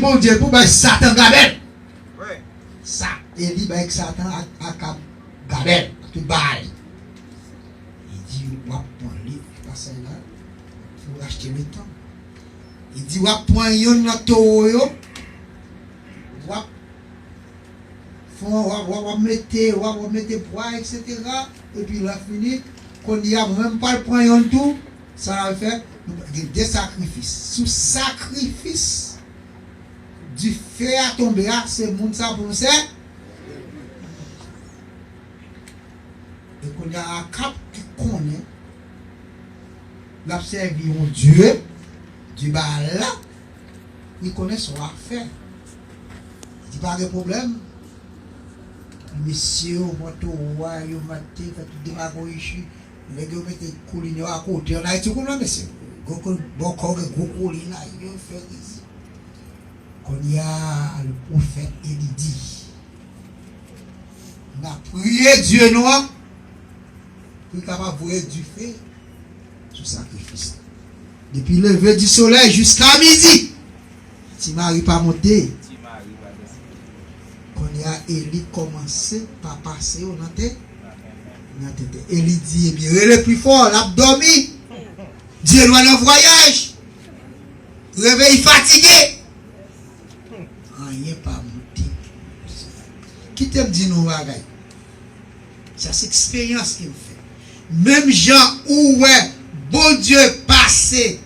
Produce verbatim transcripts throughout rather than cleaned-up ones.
Bondye pou bay Satan gabèl. Sa, Eli bay Satan ak Akab gabèl, ak tout bagay. Li di, w ap pran liv pasaj la pou achte letan. Li di, w ap pran youn nan towo yo, w ap fè, w ap, w ap, w ap mete, w ap, w ap mete pwa, etsetera. Epi lè fini, kounye a, mwen menm, m pral pran youn tou. Sa l al fè, gen de sakrifis. Sou sakrifis dife a tonbe a, se moun sa pou nou sè. E kounye a, Akab ki konnen l ap sèvi yon dye, dye Baal la, li konnen sa w ap fè. Li di, pa gen pwoblèm. Mesye yo pran towo a, yo mete, fè tout demagoji. Nèg yo mete kolin yo akote. Ann Ayiti, ou konn wè, mesye. Gwo kol-, bò kò gen gwo kolin la, yo fè isit. Kounye a, le pwofèt Eli di, n a priye Dye nou an pou l kapab voye dife sou sakrifis la. Depi leve di solèy jiska midi, ti mari pa monte. Kounye a, Eli kòmanse pa pase yo nan te-, nan tete. Eli di, ebyen, rele pi fò, l ap dòmi. Dye nou al nan vwayaj. Revèy fatige. Anyen pa monte. Kite m di nou yon bagay. Sa se eksperyans ke m fè. Menm jan ou wè Bondye pase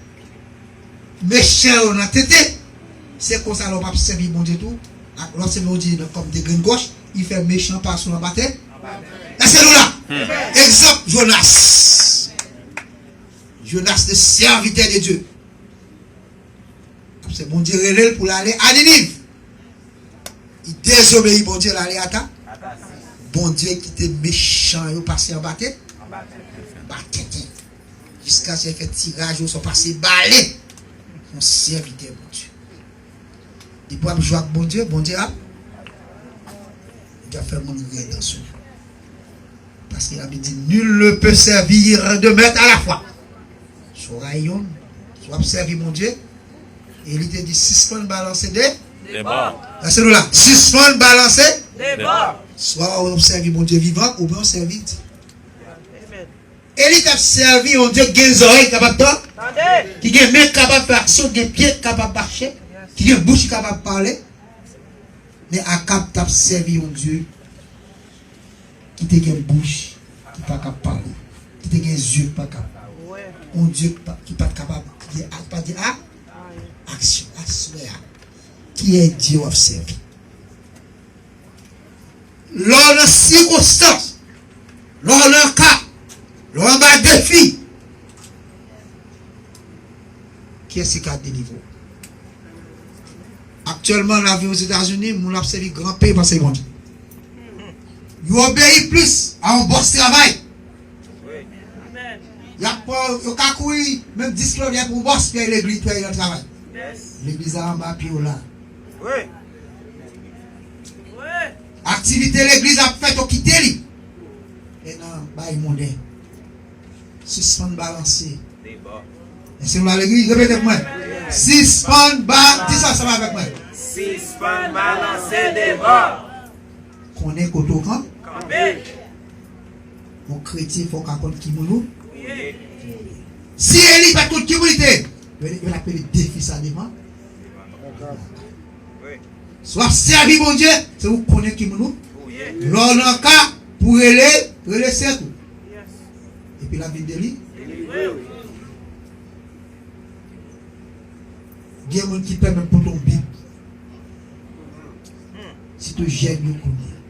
mechan yo nan tete, se konsa lè w p ap sèvi Bondye tou, ak lè w ap sèvi Bondye nan kòm de grenn gòch, li fè mechan pase w anba tè. Èske nou la? Egzanp, Jonas. Jonas, le serviteur de Dieu. Apre Bondye rele l pou l ale a Niniv. Li dezobeyi Bondye, l ale ata. Bondye kite mechan yo pase anba tè. Anba tete. Jiskaske fè tiraj yo sot pase bale. Yon sèvitè Bondye. Depi w ap jwe ak Bondye, Bondye ap, Bondye ap fè moun rèd ansanm. Paske Labib di, nul ne peut servir deux maîtres à la fois. Swa w rayi yonn, swa w ap sèvi Bondye. E li te di, sispann balanse de. Debò. Èske nou la? Sispann balanse. Debò. Swa w ap sèvi Bondye vivan, oubyen w sèvi di. Eli t ap sèvi yon Dye ki gen zòrèy kapab tan, ki gen men kapab fè aksyon, ki gen pye kapab mache, ki gen bouch ki kapab pale. Men Akab t ap sèvi yon Dye ki te gen bouch ki pa kab pale, ki te gen zye ki pa kab, yon Dye ki pa, ki pa t kapab, ki gen ak, pa gen a, aksyon. Aswè a, kiyès Dye w ap sèvi? Lè w nan sikonstans, lè w nan ka, lè w anba defi, kiyès ki ka delivre w? Aktyèlman, lavi Ozetazini, moun ap sèvi gran peyi pase Bondye. Yo obeyi plis a yon bòs travay. Y ap pran, yo ka kouri menm dis kilomèt pou yon bòs peye legliz, peye nan travay. Legliz la anba pye w la. Aktivite legliz ap fèt, yo kite li. E nan bay monnen. Sispann balanse. Èske nou la legliz? Repete pou mwen. Sispann ba-, di sa ansanm avèk mwen. Sispann balanse debò. Konnen kote w kan-, kanpe. Yon kretyen fò w ka konn ki moun ou. Si Eli pa t konn ki moun li te ye, yo, yo t ap mete defi sa devan. Si w ap sèvi Bondye, se pou w konnen ki moun ou. Lè w nan ka pou rele, rele sèk ou. Epi l ap vin deli-, Gen moun ki pè menm pote yon Bib. Sitou jèn yo kounye a.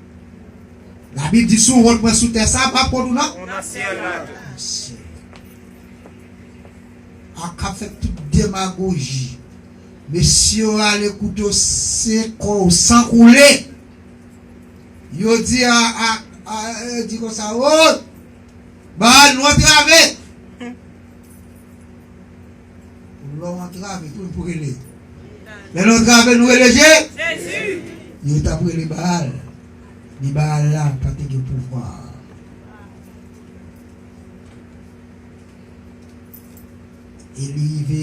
Labib di, si w wont mwen sou tè sa a, m ap wont ou nan syèl la tou. Nan syèl. Akab fè tout demagoji. Mesye yo rale kouto, se kò w san koule. Yo di a, a, a, yo di konsa, o, Baal, nou antrave. Lè w antrave, tou pou rele. Lè nou antrave, nou rele Je-, Jezi. Yo t ap rele Baal. Men Baal la pa te gen pouvwa. E li rive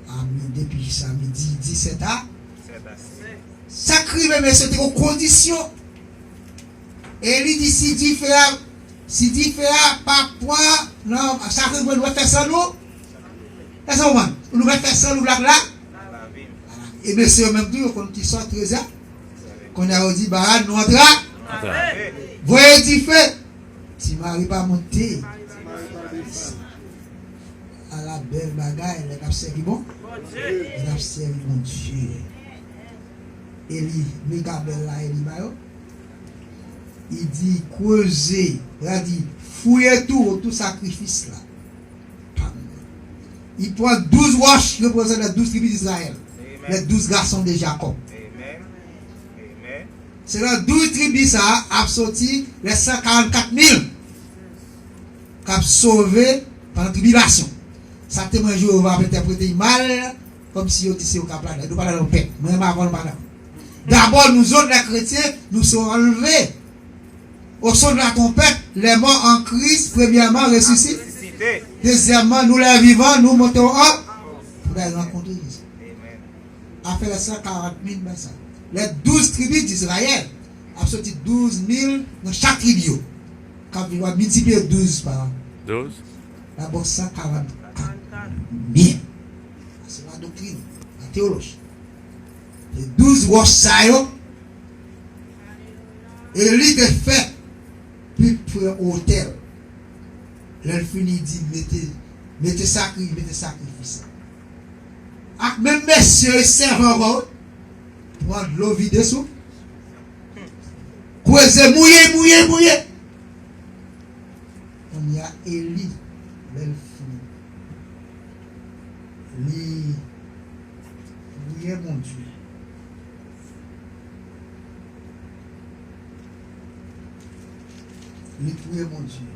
a mi-, depi samdi disèt a, Sa k rive, mesye, te yon kondisyon. Eli di, si dife a, si dife a pa pran nan, sa k rive, nou fè san nou. Èske w konprann? Nou fè san nou la, la. E mesye yo menm tou, yo konn ki sòt trezè. Kounye a, yo di, Baal, nou antre. Antre. Voye dife. Ti mari pa monte. Ala bèl bagay, lè n ap sèvi bon. Lè n ap sèvi Bondye. Eli, Mezabèl la, Eli ba yo. Li di, kreze, li di, fouye tou, tou sakrifis la. Pam. Li pran douz wòch ki reprezante les douze tribus d'Israël, les douze garçons de Jacob. Se nan douz tribi sa a ap soti les san karannkat mil k ap sove pandan tribilasyon. Sa temwen Jewova ap entèprete l mal, kòmsi yo di se yo k ap ladan. Nou pa ladan pèt. Mwen menm avè w, nou pa ladan. Dabò, nous autres, les chrétiens, nous serons enlevés au son de la trompette, les morts en Christ, premièrement, ressuscités. Deuxièmement, nous, les vivants, nous montons en, pou n al rankontre Jezi. Afè les san karant mil, men sa. Les douze tribus d'Israël, ap soti douz mil nan chak tribi yo. K ap vin, w ap miltipliye douz pa Douz. Dabò san karant kat mil. Se la doktrin, la teyoloji. Se douz wòch sa yo, Eli te fè pou pran otèl. Lè l fini, li di, mete, mete sakri-, mete sakrifis la. Ak menm mesye sèvan ankò, pran dlo vide sou. Kweze, mouye, mouye, mouye. Kounye a, Eli, lè l fini, li priye Bondye. Li priye Bondye.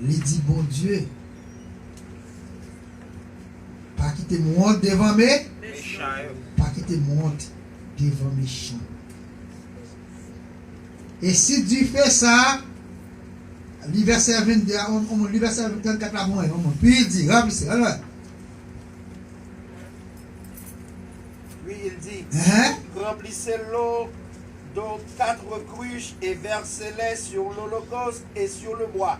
Li di, Bondye, pa kite m wont devan me-, pa kite m wont devan mechan. E si dife sa a, li vèsè vennde a, on, on, li vèsè trannkat la pou mwen, on, puis il dit, remplissez, alò. Puis il dit, Hein? Remplissez l'eau d'eau quatre cruches et versez-les sur l'holocauste et sur le bois.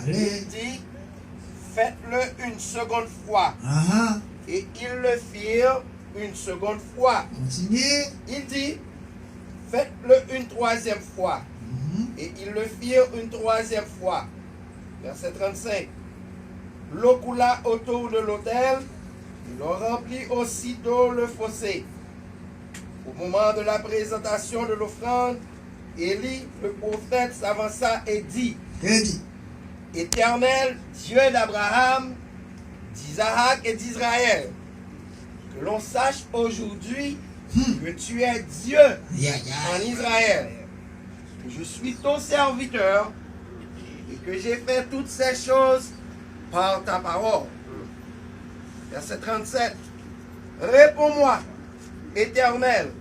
Allez. Il dit, faites-le une seconde fois. Uh-huh. Et ils le firent une seconde fois. Continue. Il dit, faites-le une troisième fois. Mhm. Et ils le firent une troisième fois. Verset trente-cinq. L'eau coula autour de l'autel, et l'on remplit aussitôt le fossé. Au moment de la présentation de l'offrande, Élie, le prophète, s'avança et dit, Élie. Éternel, Dieu d'Abraham, d'Isaac et d'Israël, que l'on sache aujourd'hui Hmm. que tu es Dieu Ya, ya. en Israël, que je suis ton serviteur et que j'ai fait toutes ces choses par ta parole. Verset trente-sept. Réponds-moi, Éternel,